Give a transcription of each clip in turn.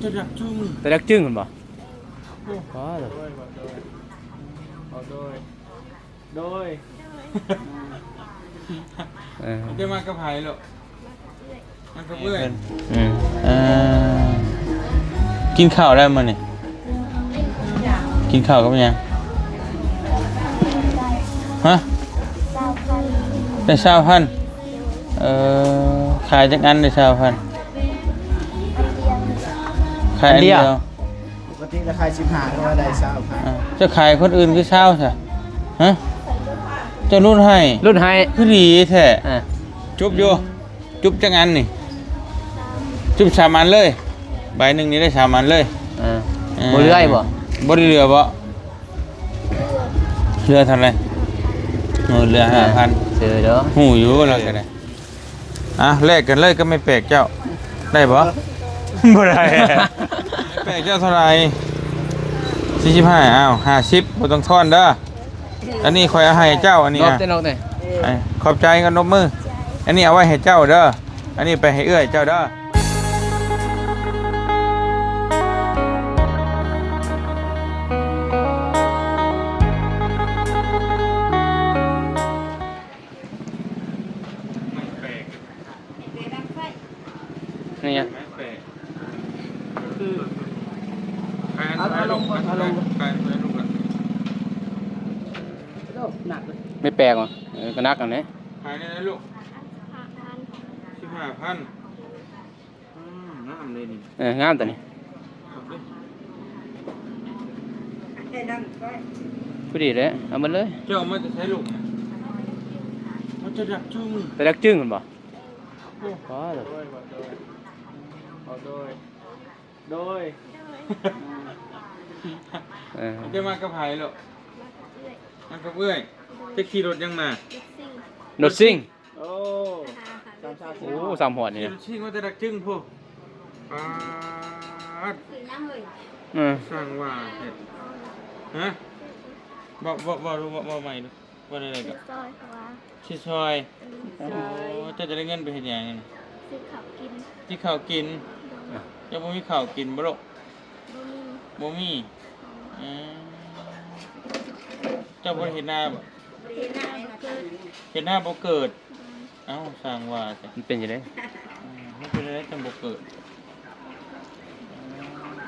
ຕະດັກຈຶງ ຕະດັກຈຶງຫັ້ນບໍ່? ໂອ້ ວ້າວ ໂດຍ ໂດຍ ໂດຍ ໂດຍ ເອີ ເຈົ້າມາກັບໃຜລູກ? ມາກັບເອື້ອຍ ເອີ ເອີ ກິນເຂົ້າແລ້ວມື້ນີ້? ກິນເຂົ້າກັບຫຍັງ? ຮະ? ຊາວພັນ ໄດ້ຊາວພັນ. ເອີ ຂາຍຈັກອັນໄດ້ຊາວພັນ? ອັນດຽວ ຂາຍອັນດຽວ ອັນດຽວ. ປົກກະຕິລະຂາຍສິບຫ້າ ກໍວ່າໄດ້ຊາວພັນ. ອ່າ ເຈົ້າຂາຍຄົນອື່ນຄືຊາວຊະ? ຮະ? ເຈົ້າຫຼຸດໃຫ້ ຫຼຸດໃຫ້ ຄືດີແທ້. ອ່າ ຈົບຢູ່ ຈຸບຈັກອັນນີ້? ຈຸບສາມອັນເລີຍ ໃບໜຶ່ງນີ້ໄດ້ສາມອັນເລີຍ. ເອີ ເອີ ບໍ່ເຫຼືອອີກບໍ່? ບໍ່ໄດ້ເຫຼືອບໍ່? ເຫຼືອເທົ່າໃດ? ເອີ ເຫຼືອຫ້າພັນ ເອີ ເດີ ຮູ້ຢູ່ລາວກໍໄດ້. ອ່ະ ແລກກັນເລີຍກັບແມ່ແປກເຈົ້າ ໄດ້ບໍ່? ບໍ່ໄດ້. ແມ່ແປກເຈົ້າເທົ່າໃດ? ສີ່ສິບຫ້າ. ອ້າວ ຫ້າສິບ ບໍ່ຕ້ອງທອນເດີ. ອັນນີ້ຂ້ອຍເອົາໃຫ້ເຈົ້າ ອັນນີ້ ນອກ ອ່ະ ເຕະນອກເຕະ ໄອ້ ຂອບໃຈກັນ ນົບມື. ອັນນີ້ເອົາໄວ້ໃຫ້ເຈົ້າເດີ ອັນນີ້ໄປໃຫ້ເອື້ອຍເຈົ້າເດີ. ນີ້ຫຍັງ? ເອົາ ເອົາລົງກ່ອນ ເອົາລົງກ່ອນ. ໄມ້ແປກຫວາ? ເອີ ກໍໜັກຫັ້ນແຫຼະ. ຂາຍເທົ່າໃດລູກ? ສິບຫ້າພັນ. ອືມ ງາມເດ້ນີ້. ເອີ ງາມຕົວນີ້ ພໍດີແຫຼະ ເອົາໝົດເລີຍ. ເຈົ້າເອົາມາແຕ່ໃສລູກ? ມາແຕ່ດັກຈຶງ ແຕ່ດັກຈຶງພຸ້ນບໍ່? ໂອ້ ວ້າວ ໂດຍ ໂດຍ ໂດຍ ໂດຍ ໂດຍ. ເອີ ເຈົ້າມາກັບໃຜລູກ? ມາກັບເອື້ອຍ ມາກັບເອື້ອຍ. ໂດຍ ເຈົ້າຂີ່ລົດຫຍັງມາ? ລົດຊິງ ລົດຊິງ. ໂອ້ ສາມຊາວສີ່ ໂອ້ ສາມຮອດນີ້ນະ ຊິງມາແຕ່ດັກຈຶງພຸ້ນ. ປາດ ເອີ ຊ່າງວ່າແທ້. ຮະ? ເວົ້າ ເວົ້າ ເວົ້າ ເວົ້າໃໝ່ດູ ວ່າແນວໃດກໍ? ຊິຊ່ອຍ ເພາະວ່າ ຊິຊ່ອຍ. ອືມ ໂອ້ ເຈົ້າຈະໄດ້ເງິນໄປເຮັດຫຍັງ? ຊື້ເຂົ້າກິນ ຊື້ເຂົ້າກິນ. ໂດຍ ເຈົ້າບໍ່ມີເຂົ້າກິນບໍ່ລູກ? ບໍ່ມີ ບໍ່ມີ. ອືມ ເຈົ້າບໍ່ໄດ້ເຮັດນາບໍ່? ເຮັດນາບໍ່ເກີດ ເຮັດນາບໍ່ເກີດ. ໂດຍ ເອົ້າ ຊ່າງວ່າແທ້ ມັນເປັນຈັ່ງໃດ? ອືມ ມັນເປັນຈັ່ງໃດຈັ່ງບໍ່ເກີດ?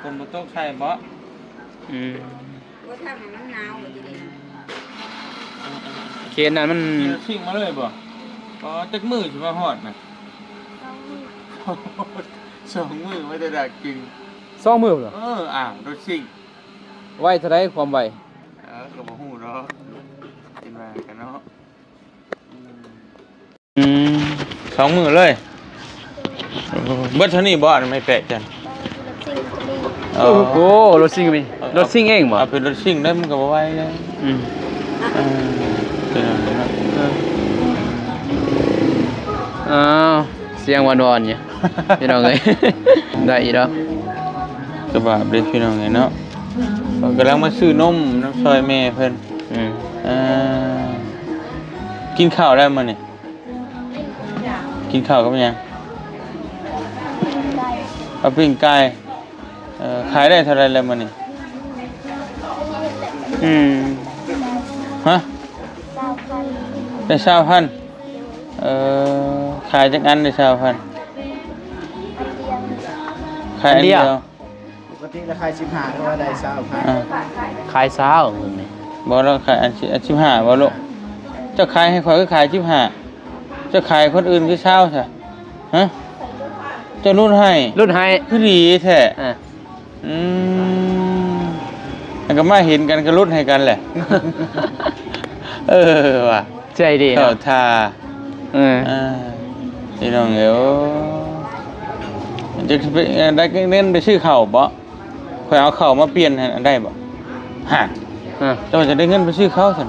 ຝົນບໍ່ຕົກໃສ່ບໍ? ອືມ ບໍ່ທຳໃຫ້ມັນໜາວ ເຂດນັ້ນມັນ ຂີ່ລົດຊິງມາເລີຍບໍ? ອໍ ຈັກມື້ຊິມາຮອດນະ? ສອງມື້ ສອງມື້ ມາແຕ່ດາກກິນ. ສອງມື້ພຸ້ນເນາະ? ເອີ ອ້າວ ລົດຊິງ ໄວເທົ່າໃດຄວາມໄວ? ເອີ ກໍບໍ່ຮູ້ເນາະ ເປັນວ່າກັນເນາະ. ອືມ ອືມ ສອງມື້ເລີຍ. ໂດຍ ເບິດເທົ່ານີ້ບໍ? ອັນໄມ້ແປກຈັ່ງ ເອີ ໂອ້ ລົດຊິງກໍມີ. ເອີ ລົດຊິງເອງບໍ? ເອົາເປັນລົດຊິງໄດ້ ມັນກໍບໍ່ໄວເລີຍ. ອືມ ເອີ ເປັນຫຍັງເນາະ? ເອີ ອ້າວ ສຽງຫວານໆຢູ່ ພີ່ນ້ອງເອີຍ ໄດ້ອີກດອກ. ສະບາຍເດ້ພີ່ນ້ອງເອີຍເນາະ ເພິ່ນກຳລັງມາຊື້ນົມນຳຊ່ອຍແມ່ເພິ່ນ. ອືມ ເອີ ກິນເຂົ້າແລ້ວມື້ນີ້? ກິນເຂົ້າກັບຫຍັງ? ເອົາປີ້ງໄກ່. ເອີ ຂາຍໄດ້ເທົ່າໃດແລ້ວມື້ນີ້? ອືມ ຮະ? ຊາວພັນ ໄດ້ຊາວພັນ. ເອີ ຂາຍຈັກອັນໄດ້ຊາວພັນ? ອັນດຽວ ຂາຍອັນດຽວ. ປົກກະຕິລະຂາຍສິບຫ້າ ກໍວ່າໄດ້ຊາວພັນ. ອ່າ ຂາຍຊາວມື້ນີ້. ບໍ່ ລາວຂາຍອັນສິບ ອັນສິບຫ້າບໍ່ລູກ? ເຈົ້າຂາຍໃຫ້ຂ້ອຍຄືຂາຍສິບຫ້າ? ເຈົ້າຂາຍຄົນອື່ນຄືຊາວຊະ? ຮະ? ເຈົ້າຫຼຸດໃຫ້ ຫຼຸດໃຫ້ ຄືດີແທ້. ອ່າ ອືມ ແລ້ວກໍມາເຫັນກັນກໍຫຼຸດໃຫ້ກັນແຫຼະ. ເອີ ວ່າ ໃຈດີເນາະ ເຂົ້າທ່າ. ເອີ ອ່າ ພີ່ນ້ອງເອີຍ ໂອ້ ຈະໄປ ໄດ້ເງິນໄປຊື້ເຂົ້າບໍ? ຂ້ອຍເອົາເຂົ້າມາປ່ຽນໃຫ້ໄດ້ບໍ່? ຮະ ອ່າ ເຈົ້າຈະໄດ້ເງິນໄປຊື້ເຂົ້າຊັ້ນ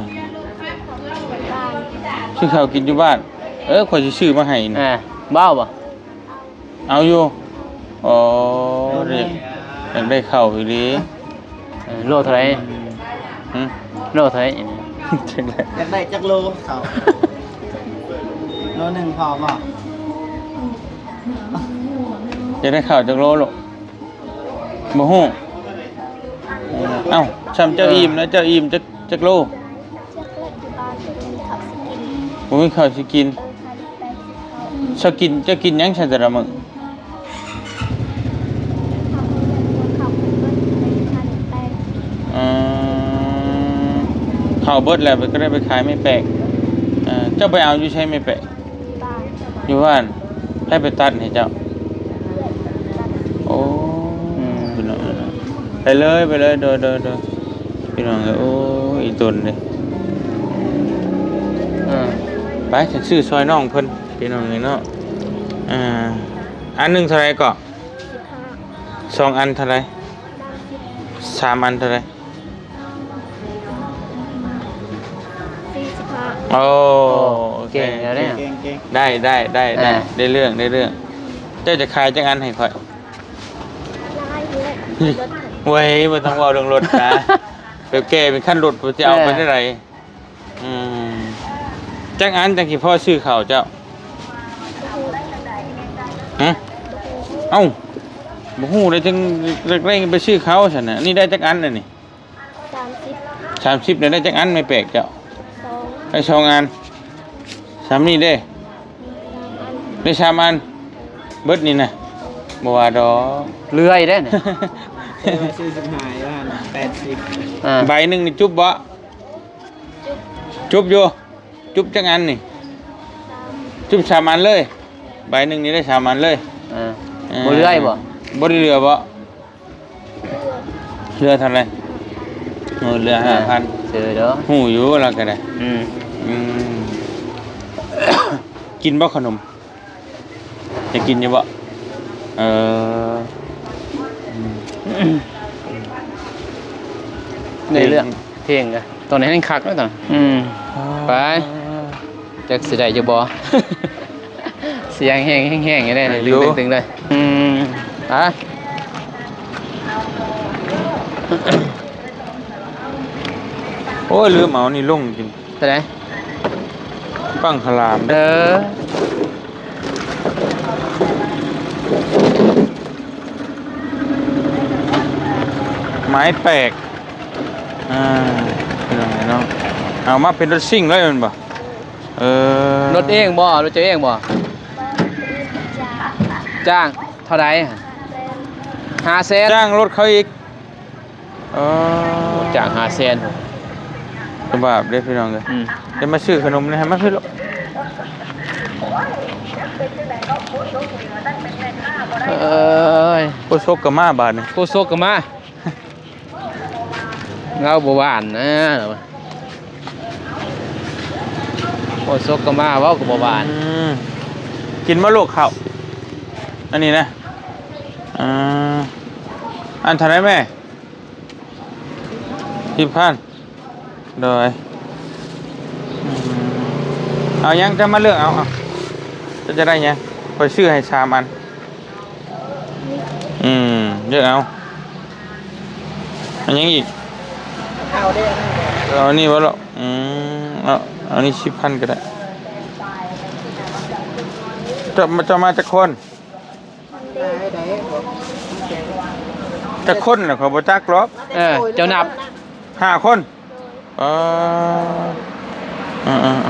ຊື້ເຂົ້າກິນຢູ່ບ້ານ. ເອີ ຂ້ອຍຊິຊື້ມາໃຫ້. ອ່າ ເວົ້າບໍ່? ເອົາຢູ່. ອໍ ໂລໜຶ່ງ ຢາກໄດ້ເຂົ້າອີ່ຫຼີ. ເອີ ໂລເທົ່າໃດ? ອືມ ຫຶ? ໂລເທົ່າໃດ? ຈັກໄດ້ ຢາກໄດ້ຈັກໂລເຂົ້າ? ໂລໜຶ່ງພໍບໍ່? ຢາກໄດ້ເຂົ້າຈັກໂລລູກ? ບໍ່ຮູ້. ເອີ ເອົ້າ ຊ່ຳເຈົ້າອີ່ມແລ້ວ ເຈົ້າອີ່ມຈັກ ຈັກໂລ? ຈັກໂລ ຢູ່ບ້ານບໍ່ມີເຂົ້າຊິກິນ ບໍ່ມີເຂົ້າຊິກິນ. ເຈົ້າກິນ ເຈົ້າກິນຫຍັງຊັ້ນແຕ່ລະມື້? ເອີ ເຂົ້າເບິດແລ້ວ ເພິ່ນກໍໄດ້ໄປຂາຍໄມ້ແປກ. ເອີ ເຈົ້າໄປເອົາຢູ່ໃສໄມ້ແປກ? ຢູ່ບ້ານ ໃຜໄປຕັດໃຫ້ເຈົ້າ? ໂອ້ ອືມ ພີ່ນ້ອງ ໄປເລີຍ ໄປເລີຍ ໂດຍ ໂດຍ ໂດຍ ພີ່ນ້ອງເອີຍ. ໂອ້ຍ ອີ່ຕົນເດ້ ເອີ ໄປ ຊິຊື້ຊ່ອຍນ້ອງເພິ່ນ ພີ່ນ້ອງເອີຍເນາະ. ອ່າ ອັນໜຶ່ງເທົ່າໃດເກາະ? ສິບຫ້າ. ສອງອັນເທົ່າໃດ? ສາມສິບ. ສາມອັນເທົ່າໃດ? ສີ່ສິບຫ້າ. ໂອ້ ໂອ້ ໂອເຄ ເກັ່ງແລ້ວເດ້ ເກັ່ງໆ ໄດ້ ໄດ້ ໄດ້ ໄດ້ ອ່າ ໄດ້ເລື່ອງ ໄດ້ເລື່ອງ. ເຈົ້າຈະຂາຍຈັກອັນໃຫ້ຂ້ອຍ? ຫຼາຍຢູ່ແຫຼະ ລົດ ເວີຍ ບໍ່ຕ້ອງເວົ້າເລື່ອງລົດນະ ແບບແກ່ເປັນຄັນລົດ ຊິເອົາໄປແນວໃດ? ອ່າ ອືມ ຈັກອັນຈັ່ງຊິພໍຊື້ເຂົ້າເຈົ້າ? ຮະ? ເອົ້າ ບໍ່ຮູ້ເດ້ ຈຶ່ງເລັງໄປຊື້ເຂົ້າຊັ້ນນະ. ອັນນີ້ໄດ້ຈັກອັນອັນນີ້? ສາມສິບ. ສາມສິບ ນີ້ໄດ້ຈັກອັນໄມ້ແປກເຈົ້າ? ສອງ. ໄດ້ສອງອັນ. ສ່ຳນີ້ເດ້? ໄດ້ສາມອັນ. ເບິດນີ້ນະ? ບໍ່ວ່າດອກ ເຫຼືອອີກເດ້ນະ. ເອີ ສີ່ສິບຫ້າ ຢູ່ຫັ້ນ ແປດສິບ. ອ່າ ໃບໜຶ່ງນີ້ຈຸບບໍ່? ຈຸບ ຈຸບຢູ່. ຈຸບຈັກອັນນີ້? ຈຸບສາມອັນເລີຍ. ໃບໜຶ່ງນີ້ໄດ້ສາມອັນເລີຍ. ເອີ ເອີ ບໍ່ເຫຼືອອີກບໍ່? ບໍ່ໄດ້ເຫຼືອບໍ່? ເຫຼືອເທົ່າໃດ? ໂອ້ ເຫຼືອຫ້າພັນ. ເອີ ເດີ ຮູ້ຢູ່ລາວກໍໄດ້. ອືມ ອືມ ກິນບໍ່ຂະໜົມ? ຈະກິນຢູ່ບໍ່? ເອີ ອືມ ໃນເລື່ອງ ເພງ ເພງກະ ຕອນນີ້ແຮ່ງຄັກແລ້ວຕອນ ອືມ ອໍ ໄປ ຈັກຊິໄດ້ຢູ່ບໍ່? ສຽງແຮງ ແຮງໆ ຢູ່ເດ້ ໄດ້ຢູ່ ຕຶງໆ ເລີຍ ອືມ ໄປ. ໂອ້ຍ ລືມເອົານີ້ລົງກິນ. ໂຕໃດ? ປັ້ງຂະຫຼາມເດ້. ເອີ ໄມ້ແປກ ອ່າ ເປັນຈັ່ງໃດເນາະ? ເອົາມາເປັນລົດຊິງເລີຍແມ່ນບໍ່? ເອີ ລົດເອງບໍ່? ລົດເຈົ້າເອງບໍ່? ຈ້າງ. ເທົ່າໃດ? ຫ້າແສນ. ຈ້າງລົດເຂົາອີກ. ອໍ ຈ້າງຫ້າແສນ ລຳບາກເດ້ພີ່ນ້ອງເອີຍ. ອືມ ຈະມາຊື້ຂະໜົມນີ້ໃຫ້ມາພີ່ລູກ. ເອີຍ ໂຄສົກກໍມາບາດນີ້ ໂຄສົກກໍມາ. ລາວບໍ່ຫວານນະ ລາວວ່າ ໂຄສົກກໍມາ ເວົ້າກໍບໍ່ຫວານ. ອືມ ກິນບໍ່ລູກເຂົ້າ ອັນນີ້ນະ? ອ່າ ອັນເທົ່າໃດແມ່? ສິບພັນ ໂດຍ. ອືມ ເອົາຫຍັງ ເຈົ້າມາເລືອກເອົາ ເອົາ ເຈົ້າຈະໄດ້ຫຍັງ? ຂ້ອຍຊື້ໃຫ້ສາມອັນ. ອືມ ເລືອກເອົາ. ເອົາຫຍັງອີກ? ເອົາເດ້ ເອົາອັນນີ້ບໍ່ລະ? ອືມ ເອົາ ເອົານີ້ສິບພັນກໍໄດ້. ເຈົ້າ ເຈົ້າມາຈັກຄົນ? ຈັກຄົນລະ ຂ້ອຍບໍ່ຈັກຫຼອກ. ເອີ ເຈົ້ານັບ ຫ້າຄົນ. ອໍ ເອີໆໆ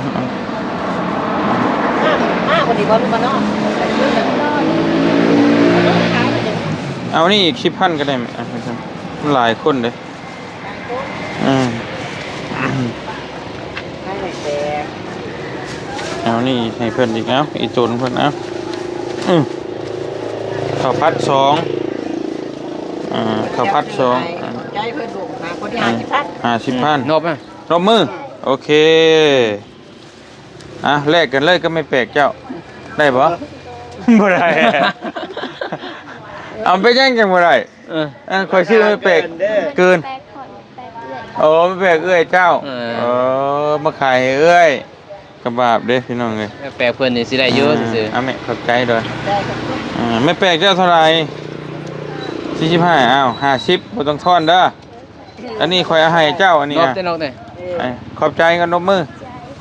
ໆ ເອົານີ້ອີກສິບພັນກໍໄດ້ແມ່. ອ່ະ ຫຼາຍຄົນເດ້. ອືມ ເອົານີ້ໃຫ້ເພິ່ນອີກ. ເອົາ ອີ່ຕົນເພິ່ນ. ເອົາ ອືມ ເຂົ້າຜັດສອງ. ອ່າ ເຂົ້າຜັດສອງ. ໃຈເພິ່ນລູກ ຫາຄົນທີ່ຫ້າສິບພັນ ຫ້າສິບພັນ. ອືມ ນົບນະ ນົບມື ໂອເຄ. ອ່ະ ແລກກັນເລີຍກັບແມ່ແປກເຈົ້າ ໄດ້ບໍ່? ບໍ່ໄດ້. ເອົາ ເປັນຫຍັງຈັ່ງບໍ່ໄດ້? ເອີ ອ່ະ ຂ້ອຍຊື້ແມ່ແປກເກີນ. ແປກຂ້ອຍ ແປກເອື້ອຍ. ໂອ້ ແມ່ແປກເອື້ອຍເຈົ້າ. ເອີ ເອີ ມາຂາຍໃຫ້ເອື້ອຍ ກະບາບເດ້ພີ່ນ້ອງເອີຍ. ແມ່ແປກເພິ່ນນີ້ຊິໄດ້ຢູ່ຊື່ໆ. ອ່າ ແມ່ ຂອບໃຈເດີ. ອ່າ ແມ່ແປກເຈົ້າເທົ່າໃດ? ສີ່ສິບຫ້າ. ອ້າວ ຫ້າສິບ ບໍ່ຕ້ອງທອນເດີ. ອັນນີ້ຂ້ອຍເອົາໃຫ້ເຈົ້າ ອັນນີ້ນະ. ຂອບໃຈກັນ ນົບມື.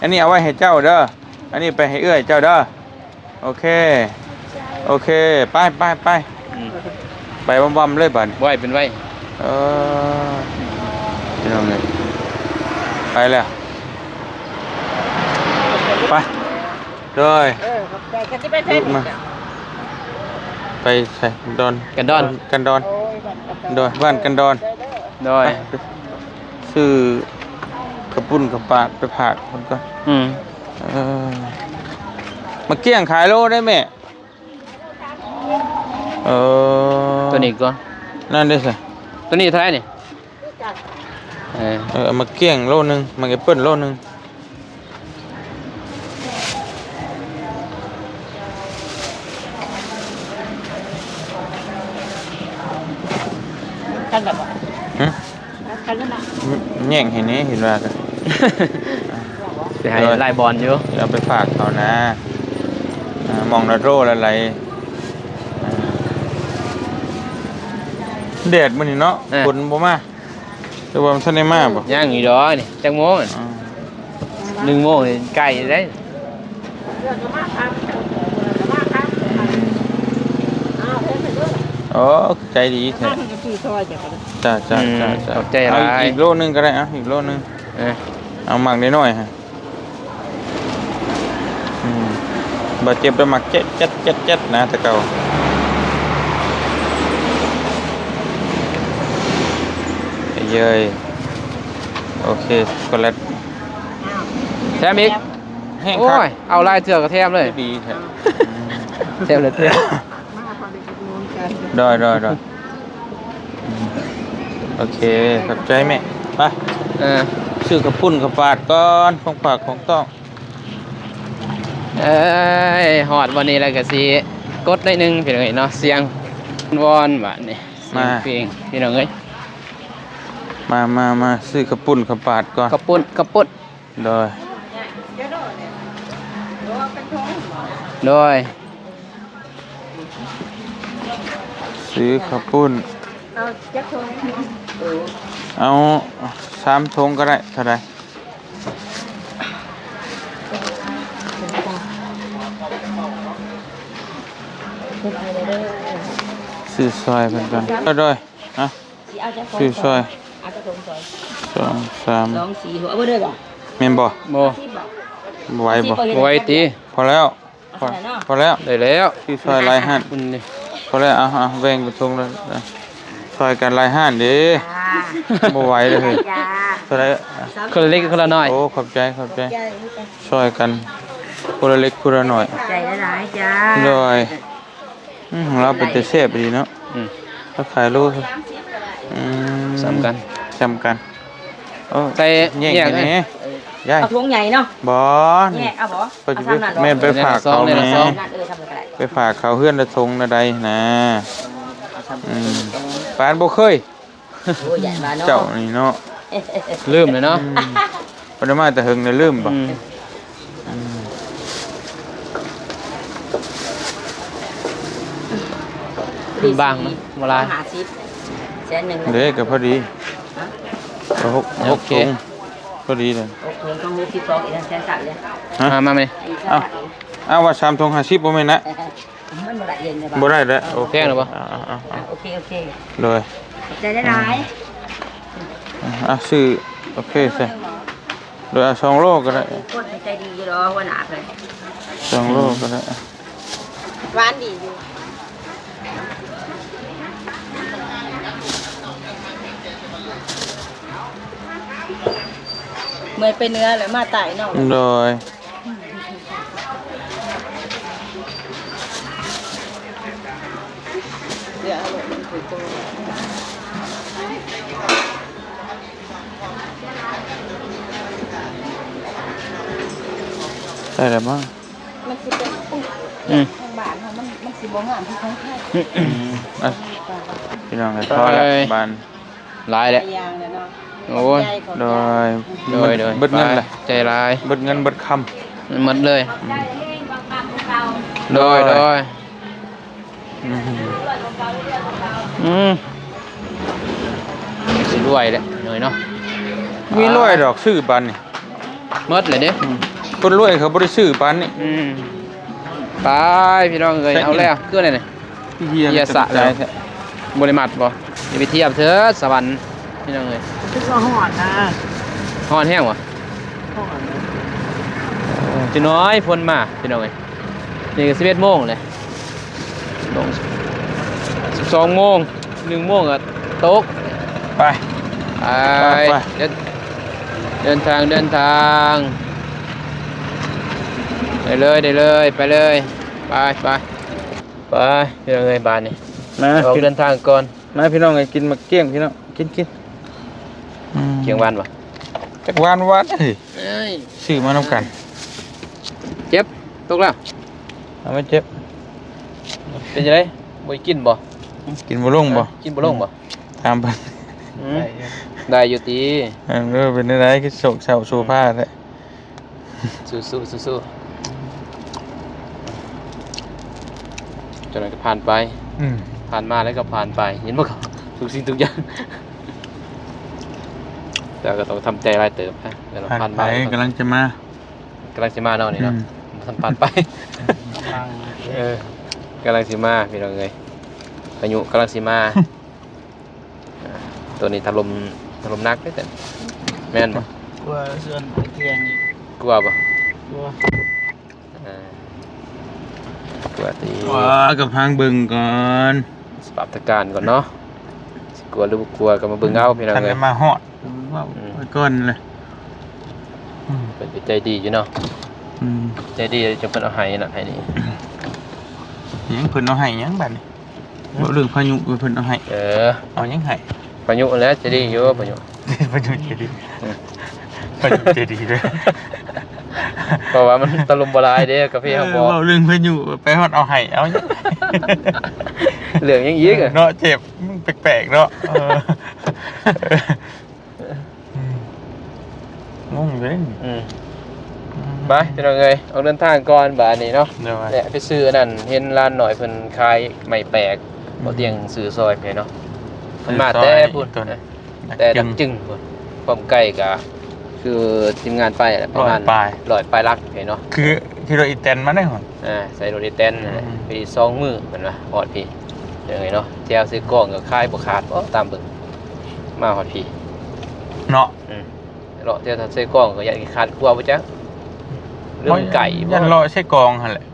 ອັນນີ້ເອົາໄວ້ໃຫ້ເຈົ້າເດີ ອັນນີ້ໄປໃຫ້ເອື້ອຍເຈົ້າເດີ. ໂອເຄ ໂອເຄ ໄປ ໄປ ໄປ. ອືມ ໄປວຳໆເລີຍບາດນີ້ ໄວເປັນໄວ. ເອີ ພີ່ນ້ອງເອີຍ ໄປແລ້ວ ໄປ ໂດຍ ເອີ ຂອບໃຈ. ຄັນຊິໄປໃສ ມາ ນີ້ ໄປໃສ? ດອນ ກັນດອນ ກັນດອນ ໂດຍ ບ້ານກັນດອນ ໂດຍ ໄປ ຊື້ເຂົ້າປຸ້ນເຂົ້າປາດໄປຝາກເພິ່ນກ່ອນ. ອືມ ເອີ ໝາກກ້ຽງຂາຍໂລໄດ໋ແມ່? ເອີ ຕົວນີ້ກ່ອນ ນັ້ນເດ້ຊະ ຕົວນີ້ເທົ່າໃດນີ້? ເອີ ເອີ ເອົາໝາກກ້ຽງໂລໜຶ່ງ ໝາກແອັບເປິ້ນໂລໜຶ່ງ. ຄັນແບບວ່າ ຫຶ? ຄັນນັ້ນນະ ແຍ່ງໃຫ້ແດ່ ເຫັນວ່າ ຊິໃຫ້ຫຼາຍບ່ອນຢູ່ ເອົາໄປຝາກເຂົານະ ອ່າ ໝ່ອງລະໂລລະໄລ. ອ່າ ແດດມື້ນີ້ເນາະ ເອີ ຝົນບໍ່ມາ ຫຼືວ່າມັນທັນໄດ້ມາບໍ່? ຍັງຢູ່ດອກນີ້ ຈັກໂມງ? ອ່າ ໜຶ່ງໂມງນີ້ໃກ້ແລ້ວ. ໂອ້ ໃຈດີແທ້. ຈ້າໆໆໆ ຂອບໃຈຫຼາຍ ເອົາອີກ ອີກໂລໜຶ່ງກໍໄດ້ ເອົາອີກໂລໜຶ່ງ. ເອີ ເອົາໝາກນ້ອຍໆ ຮະ. ອືມ ບາດເຈັບໄດ້ໝາກແຈດໆໆນະ ແຕ່ເກົ່າ. ເອີຍ ໂອເຄ ຊັອກໂກແລັດ ແຖມອີກ. ແຮງ ໂອ້ຍ ຄັກ ເອົາຫຼາຍເທື່ອກໍແຖມເລີຍ ດີແທ້ ແຖມເລີຍ ມາພໍໄດ້ອຸດໜູນກັນ. ໂດຍໆໆ ອືມ ໂອເຄ ຂອບໃຈແມ່ ໄປ ເອີ ຊື້ເຂົ້າປຸ້ນເຂົ້າປາດກ່ອນ ຂອງຝາກຂອງຕ້ອງ. ເອີຍ ຮອດບ່ອນນີ້ແລ້ວກໍຊິກົດໜ້ອຍໜຶ່ງ ພີ່ນ້ອງເອີຍເນາະ ສຽງວອນບາດນີ້ ສຽງເພງ ມາ ພີ່ນ້ອງເອີຍ ມາ ມາ ມາ ຊື້ເຂົ້າປຸ້ນເຂົ້າປາດກ່ອນ ເຂົ້າປຸ້ນ ເຂົ້າປຸ້ນ. ໂດຍ ໂດຍ ຊື້ເຂົ້າປຸ້ນ ເອົາຈັກຖົງ? ເອົາສາມຖົງກໍໄດ້ ເທົ່າໃດ? ຊື້ຊ່ອຍເພິ່ນກ່ອນ ໂດຍ ຮະ ຊື້ຊ່ອຍ ເອົາຈັກຖົງຊ່ອຍ? ສອງ ສາມ ສອງ ສີ່ ຫົກ ເອົາເບິດເລີຍບໍ່? ແມ່ນບໍ່? ບໍ່ ບໍ່ໄຫວບໍ່? ບໍ່ໄຫວຕິ? ພໍແລ້ວ ພໍແລ້ວ ໄດ້ແລ້ວ ຊື້ຊ່ອຍຫຼາຍຮ້ານ ອືມ ນີ້ ພໍແລ້ວ ເອົາ ເອົາ ແບ່ງເປັນຖົງເລີຍ ຊ່ອຍກັນຫຼາຍຮ້ານເດ້ ຈ້າ ບໍ່ໄຫວເລີຍ ຈ້າ ເທົ່າໃດ? ຄົນລະເລັກຄົນລະໜ້ອຍ ໂອ້ ຂອບໃຈ ຂອບໃຈ ຊ່ອຍກັນຄົນລະເລັກຄົນລະໜ້ອຍ ຂອບໃຈຫຼາຍໆ ຈ້າ ໂດຍ. ອືມ ຂອງລາວເປັນຕາແຊບອີ່ຫຼີເນາະ ອືມ ລາວຂາຍໂລ ອືມ ສ່ຳກັນ ສ່ຳກັນ ເອີ ໃສ່ແຍກ ແຍກ ນີ້ ເອີ ຍາຍ ເອົາຖົງໃຫຍ່ເນາະ ບໍ່ ນີ້ ແຍກເອົາບໍ່? ເອົາສ່ຳນັ້ນບໍ່? ແມ່ນໄປຝາກເຂົາ ແມ່ນ ເອີ ສ່ຳນັ້ນກໍໄດ້ ໄປຝາກເຂົາເຮືອນລະຖົງລະໃດນະ ເອີ ເອົາສ່ຳ ອືມ ປານບໍ່ເຄີຍ ໂອ້ຍ ຢ້ານວ່າເນາະ ເຈົ້ານີ້ເນາະ ລືມແລ້ວເນາະ ອືມ ບໍ່ໄດ້ມາແຕ່ເຫິງແລ້ວລືມບໍ່? ອືມ ອືມ ບາງເນາະ ບໍ່ຫຼາຍ ຫ້າສິບ ແສນໜຶ່ງ ເດ້ ກໍພໍດີ ຮະ ກໍຫົກ ຫົກຖົງ ໂອເຄ ພໍດີເລີຍ ຫົກຖົງ ຕ້ອງຫົກສິບສອງ ອີກແສນສາມເດ້ ຮະ ມາ ມາ ມາ ເອົາ ເອົາວ່າສາມຖົງຫ້າສິບ ບໍ່ແມ່ນນະ? ມັນບໍ່ໄດ້ເຫັນເດ້ ບໍ່ໄດ້ແລ້ວ ໂອເຄ ແພງແລ້ວບໍ່? ອ່າໆໆ ໂອເຄ ໂອເຄ ໂດຍ ຂອບໃຈຫຼາຍໆ ອ່າ ຊື້ ໂອເຄ ໃສ່ ໂດຍ ເອົາສອງໂລກໍໄດ້ ຄົນໃຈດີຢູ່ດອກ ຫົວໜ້າເພິ່ນ ສອງໂລກໍໄດ້ ຫວານດີຢູ່ ເມື່ອຍໄປເໜືອແລ້ວມາໃຕ້ເນາະ ໂດຍ. ໄດ້ແລ້ວບໍ່? ມັນຊິເປັນ ອືມ ທາງບ້ານເຮົາ ມັນ ມັນຊິບໍ່ງາມຄືຂອງໄທ ອືມ ອ່ະ ພີ່ນ້ອງ ພໍແລ້ວ ໄປບ້ານ ຫຼາຍແຫຼະ ຫຼາຍຢ່າງແຫຼະເນາະ ໂອ້ຍ ໂດຍ ໂດຍ ໂດຍ ເບິດເງິນແຫຼະ ໃຈຫຼາຍ ເບິດເງິນເບິດຄຳ ໝົດເລີຍ ອືມ ໂດຍ ໂດຍ ໂດຍ ອືມ ອືມ ຊິລວຍແຫຼະ ນ້ອຍເນາະ ມີລວຍດອກ ຊື້ປານນີ້ ໝົດເລີຍເດ້ ອືມ ຄົນລວຍເຂົາບໍ່ໄດ້ຊື້ປານນີ້ ອືມ ໄປ ພີ່ນ້ອງເອີຍ ເອົາແລ້ວ ຄືອັນນີ້ ເຮຍສະແລ້ວ ເຮຍສະແລ້ວ ບໍ່ໄດ້ມັດບໍ່? ຢ່າໄປທຽບເທີດສະຫວັນ ພີ່ນ້ອງເອີຍ. ຄືວ່າຮ້ອນນະ. ຮ້ອນແຮງບໍ່? ຮ້ອນນະ. ໂອ້ ຈັກໜ້ອຍຝົນມາ ພີ່ນ້ອງເອີຍ. ນີ້ກໍສິບເອັດໂມງແລ້ວ ລົງສິບສອງໂມງ ໜຶ່ງໂມງກໍຕົກ. ໄປ ໄປ ໄປ ໄປ ເດີນ ເດີນທາງ ເດີນທາງ ໄດ້ເລີຍ ໄດ້ເລີຍ ໄປເລີຍ ໄປ ໄປ ໄປ ພີ່ນ້ອງເອີຍ ບາດນີ້ ມາ ອອກເດີນທາງກ່ອນ. ມາພີ່ນ້ອງເອີຍ ກິນໝາກກ້ຽງພີ່ນ້ອງ ກິນ ກິນ. ອືມ ກ້ຽງຫວານບໍ່? ຈັກຫວານບໍ່ຫວານ ເອີຍ ຊື້ມານຳກັນ. ເຈັບ ຕົກແລ້ວ ເອົາມາເຈັບ. ເປັນຈັ່ງໃດ ບໍ່ກິນບໍ່? ກິນບໍ່ລົງບໍ່? ກິນບໍ່ລົງບໍ່? ຖາມເພິ່ນ. ອືມ ໄດ້ຢູ່ຕິ? ເອີ ເປັນຈັ່ງໃດ ຄືໂສກເສົ້າໂສພາແທ້? ສູ້ໆ ສູ້ໆ ເຈົ້າໜ້ອຍກໍຜ່ານໄປ. ອືມ ຜ່ານມາແລ້ວກໍຜ່ານໄປ ເຫັນບໍ່? ທຸກສິ່ງທຸກຢ່າງ ແຕ່ກໍຕ້ອງທຳໃຈຫຼາຍເຕີບນະ. ແລ້ວຜ່ານໄປ ຜ່ານມາ ກຳລັງຈະມາ ກຳລັງຊິມາເນາະນີ້ເນາະ. ອືມ ບໍ່ທັນຜ່ານໄປ ເອີ ກຳລັງຊິມາ ພີ່ນ້ອງເອີຍ ພາຍຸກຳລັງຊິມາ. ອ່າ ໂຕນີ້ຖະຫຼົ່ມ ຖະຫຼົ່ມໜັກເດ້ ແມ່ນບໍ່? ກວ່າເຮືອນຕະກຽງອີກ. ກວ່າບໍ່? ກວ່າ. ເອີ ກວ່າຕິ. ກວ່າ ກໍຟັງເບິ່ງກ່ອນ ສະພາບອາກາດກ່ອນເນາະ ຊິກວ່າຫຼືບໍ່ກວ່າກໍມາເບິ່ງເອົາ ອືມ ພີ່ນ້ອງເອີຍ. ຄັນໄດ້ມາຮອດ ເວົ້າ ອືມ ໄວ້ກ່ອນແຫຼະ. ອືມ ເພິ່ນກໍໃຈດີຢູ່ເນາະ. ອືມ ໃຈດີ ຈັ່ງເພິ່ນເອົາໃຫ້ນັ້ນໃຫ້ນີ້. ຫຍັງ ເພິ່ນເອົາໃຫ້ຫຍັງບາດນີ້? ເວົ້າເລື່ອງພາຍຸເພິ່ນເອົາໃຫ້. ເອີ ເອົາຫຍັງໃຫ້? ພາຍຸແຫຼະ ໃຈດີຢູ່ ພາຍຸ ພາຍຸໃຈດີ. ອືມ ພາຍຸໃຈດີເດີ ເພາະວ່າມັນຖະຫຼົ່ມບໍ່ຫຼາຍເດ້ ກາເຟເຮົາບໍ່. ເອີ ເວົ້າເລື່ອງພາຍຸໄປຮອດເອົາໃຫ້ ເອົາຫຍັງ? ເລື່ອງຫຍັງອີກ ເອີ ເນາະ ເຈັບ ແປກໆເນາະ. ເອີ ອືມ ງົງເດ້. ອືມ ອືມ ໄປ ພີ່ນ້ອງເອີຍ ອອກເດີນທາງກ່ອນບາດນີ້ເນາະ. ໂດຍ ແລະ ໄປຊື້ອັນນັ້ນ ເຫັນຫຼານນ້ອຍເພິ່ນຂາຍໄມ້ແປກ ອືມ ບໍ່ຕຽງຊື້ຊອຍໄປເນາະ. ເພິ່ນມາແຕ່ພຸ້ນ ແຕ່ດັກຈຶງພຸ້ນ. ຄວາມໄກກະຄືທີມງານໄປແຫຼະ ປະມານຮ້ອຍປາຍ ຮ້ອຍປາຍຫຼັກໄປເນາະ. ຄືຂີ່ລົດອີແຕນມາໄດ້ຫວາ? ອ່າ ໃສ່ລົດອີແຕນນັ້ນແຫຼະ. ອືມ ໄປສອງມື້ເພິ່ນວ່າຮອດພີ້ ເອີ ເນາະ. ແຖວເຊກອງກໍຂາຍບໍ່ຂາດບໍ່ ຕາມເບິ່ງ ມາຮອດພີ້ເນາະ. ອືມ ເລາະແຖວເຊກອງກໍຢ້ານຂາດຄົວບໍ່ຈັກ ຫຼືມັນໄກບໍ່? ຢ້ານເລາະເຊກອງຫັ້ນແຫຼະ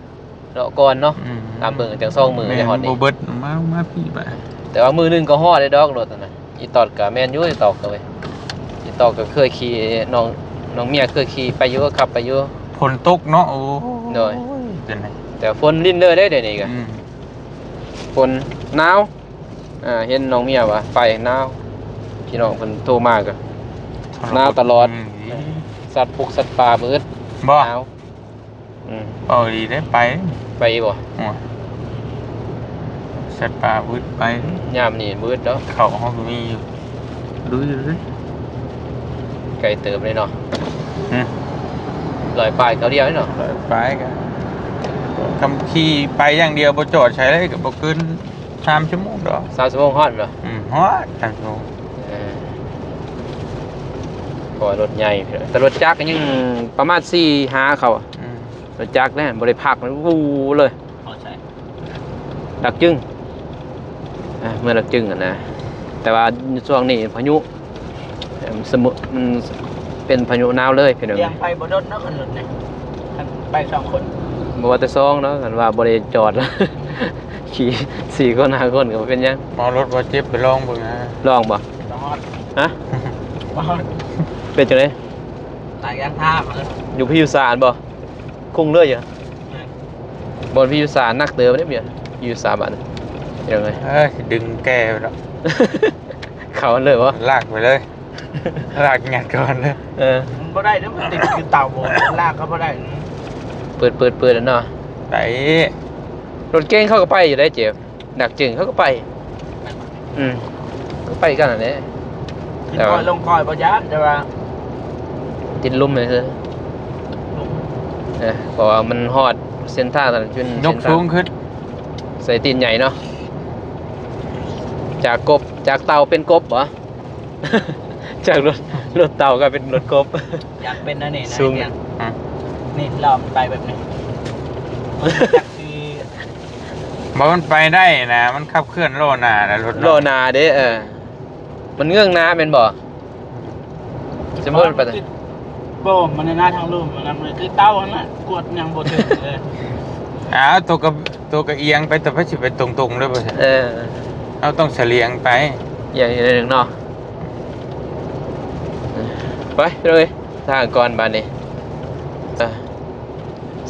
ເລາະກ່ອນເນາະ. ອືມ ຕາມເບິ່ງຈັ່ງສອງມື້ ແມ່ນ ໄດ້ຮອດນີ້ ບໍ່ເບິດ ມາ ມາພີ້ໄປ. ແຕ່ວ່າມື້ໜຶ່ງກໍຮອດໄດ້ດອກລົດຫັ້ນນະ. ອີຕອດກໍແມ່ນຢູ່ ອີຕອດກໍເວີຍ ອີຕອດກໍເຄີຍຂີ່ ນ້ອງ ນ້ອງເມຍເຄີຍຂີ່ໄປຢູ່ ຂັບໄປຢູ່. ຝົນຕົກເນາະ. ໂອ້ ໂດຍ ເປັນໄງ? ແຕ່ຝົນລິນເລີຍເດ້ດຽວນີ້ກະ. ອືມ ຝົນໜາວ ອ່າ ເຫັນນ້ອງເມຍວ່າໄປໜາວ ພີ່ນ້ອງເພິ່ນໂທມາກໍໜາວຕະຫຼອດ. ອືມ ສັດປົກສັດປ່າເບິດບໍ່? ໜາວ. ອືມ ເວົ້າດີເດ້ ໄປ ໄປບໍ່? ໂອ້ຍ ສັດປ່າວືດໄປ ຍາມນີ້ວືດເນາະ. ເຂົ້າເຮົາກໍມີຢູ່ ລຸຍຢູ່ເດ້. ໄກເຕີບເລີຍເນາະ. ຫຶ ຮ້ອຍປາຍເຂົ້າດຽວເນາະ. ຮ້ອຍປາຍກໍ ຄຳຂີ່ໄປຢ່າງດຽວ ບໍ່ຈອດໃສເລີຍ ກໍບໍ່ເກີນ ສາມຊົ່ວໂມງດອກ. ສາມຊົ່ວໂມງຮອດບໍ່? ອືມ ຮອດສາມຊົ່ວໂມງ. ເອີ ເພາະວ່າລົດໃຫຍ່ ແຕ່ລົດຈັກກໍຍັງປະມານສີ່ຫ້າເຂົ້າ. ອືມ ລົດຈັກນະ ບໍ່ໄດ້ພັກ ວູ່ເລີຍ. ຮອດໃສ? ດັກຈຶງ ອ່າ ເມືອດັກຈຶງຫັ້ນນະ. ແຕ່ວ່າຊ່ວງນີ້ພາຍຸ ເອີ່ມ ສະມຸ ມັນເປັນພາຍຸໜາວເລີຍພີ່ນ້ອງ. ຕຽມໄປບໍ່ດົນເນາະ ຄັນລົດນີ້ ຄັນໄປສອງຄົນ ບໍ່ວ່າແຕ່ສອງເນາະ ຄັນວ່າບໍ່ໄດ້ຈອດ ຂີ່ສີ່ຄົນຫ້າຄົນກໍບໍ່ເປັນຫຍັງ. ເອົາລົດບໍ່ເຈັບໄປລອງເບິ່ງນະ. ລອງບໍ່? ບໍ່ຮອດ. ຮະ? ບໍ່ຮອດ. ເປັນຈັ່ງໃດ? ຕາກຢາງທາມາເລີຍ. ຢູ່ພິວສານບໍ່? ຄົງເລີຍຢູ່. ແມ່ນ. ບ່ອນພິວສານໜັກເຕີບເດ້ ພິວສານບາດນີ້ ເຮັດຈັ່ງໃດ? ເອີຍ ດຶງແກ່ໄປແລ້ວ ເຂົ້າເລີຍບໍ່? ລາກໄປເລີຍ ລາກຍັດກ່ອນເລີຍ. ເອີ ມັນບໍ່ໄດ້ເດ້ ມັນຕິດຢູ່ເຕົາ ລາກກໍບໍ່ໄດ້. ເປີດ ເປີດ ເປີດແລ້ວເນາະ. ໄດ້ ລົດເກັງເຂົາກໍໄປຢູ່ໄດ໋ ເຈັບ. ດັກຈຶງເຂົາກໍໄປ. ແມ່ນ ອືມ ກໍໄປກັນຫັ້ນແຫຼະ. ຂຶ້ນ ແຕ່ວ່າ ຄ່ອຍລົງຄ່ອຍບໍ່ຢ້ານ ແຕ່ວ່າຕິດລຸ່ມຊື່ໆ. ເອີ ເພາະວ່າມັນຮອດເສັ້ນທາງນັ້ນ ເປັນ ຍົກ ເສັ້ນທາງ ສູງຂຶ້ນ ໃສ່ຕີນໃຫຍ່ເນາະ. ຈາກກົບ ຈາກເຕົ່າເປັນກົບບໍ? ຈາກລົດ ລົດເຕົ່າກາຍເປັນລົດກົບ. ຢາກເປັນອັນນີ້ນະ ສູງ ອາຈານ. ຮະ? ນີ້ ລອງໄປແບບນີ້ ຈັກຊິ ບໍ່ ມັນໄປໄດ້ນະ ມັນຂັບເຄື່ອນລໍ້ໜ້ານະ ລົດ ລໍ້ໜ້າເດ້. ເອີ ມັນເງື້ອງໜ້າແມ່ນບໍ່? ສົມມຸດໄປ ບໍ່ ມັນໜ້າທາງລຸ່ມ ມັນຄືເຕົາຫັ້ນນະ ກວດຫຍັງບໍ່ເຖິງເລີຍ. ອ້າວ ໂຕກະ ໂຕກະອຽງໄປ ແຕ່ໄປຊິໄປຕົງໆເລີຍບໍ່? ເອີ ເຮົາຕ້ອງສະຫຼຽງໄປ ອຽງອີກໜ້ອຍໜຶ່ງເນາະ. ໄປ ໄປເລີຍ ທາງກ່ອນບາດນີ້. ເອີ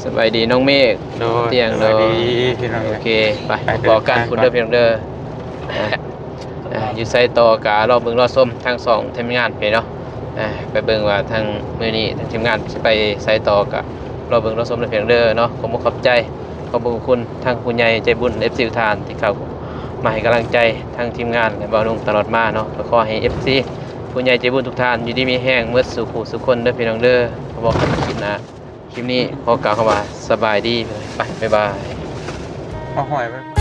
ສະບາຍດີນ້ອງເມກ ໂດຍ ຕຽງ ສະບາຍດີ ໂດຍ ພີ່ນ້ອງ. ໂອເຄ ໄປ ໄປ ພໍ້ກັນພຸ້ນເດີ ເດີນທາງກ່ອນ ພີ່ນ້ອງເດີ. ອ່າ ຢູ່ໃສຕໍ່ກະລໍເບິ່ງລໍຊົມທັງສອງທີມງານໄປເນາະ. ອ່າ ໄປເບິ່ງວ່າທາງມື້ນີ້ທາງທີມງານຊິໄປໃສຕໍ່ ກະລໍເບິ່ງລໍຊົມເດີ ພີ່ນ້ອງເດີເນາະ. ຂອບອົກຂອບໃຈ ຂອບຄຸນທາງຜູ້ໃຫຍ່ໃຈບຸນ ເອັຟຊີ ທຸກທ່ານທີ່ເຂົ້າມາໃຫ້ກຳລັງໃຈທາງທີມງານ ແລະ ບ່າວນຸ່ງຕະຫຼອດມາເນາະ. ກະຂໍໃຫ້ ເອັຟຊີ ຜູ້ໃຫຍ່ໃຈບຸນທຸກທ່ານຢູ່ດີມີແຮງໝົດສູ່ຄູ່ສູ່ຄົນເດີ ພີ່ນ້ອງເດີ. ພໍ້ກັນຄລິບໜ້າ. ຄລິບນີ້ຂໍກ່າວຄຳວ່າສະບາຍດີ ໄປ ບາຍບາຍ ມາຫ້ອຍໄວ້.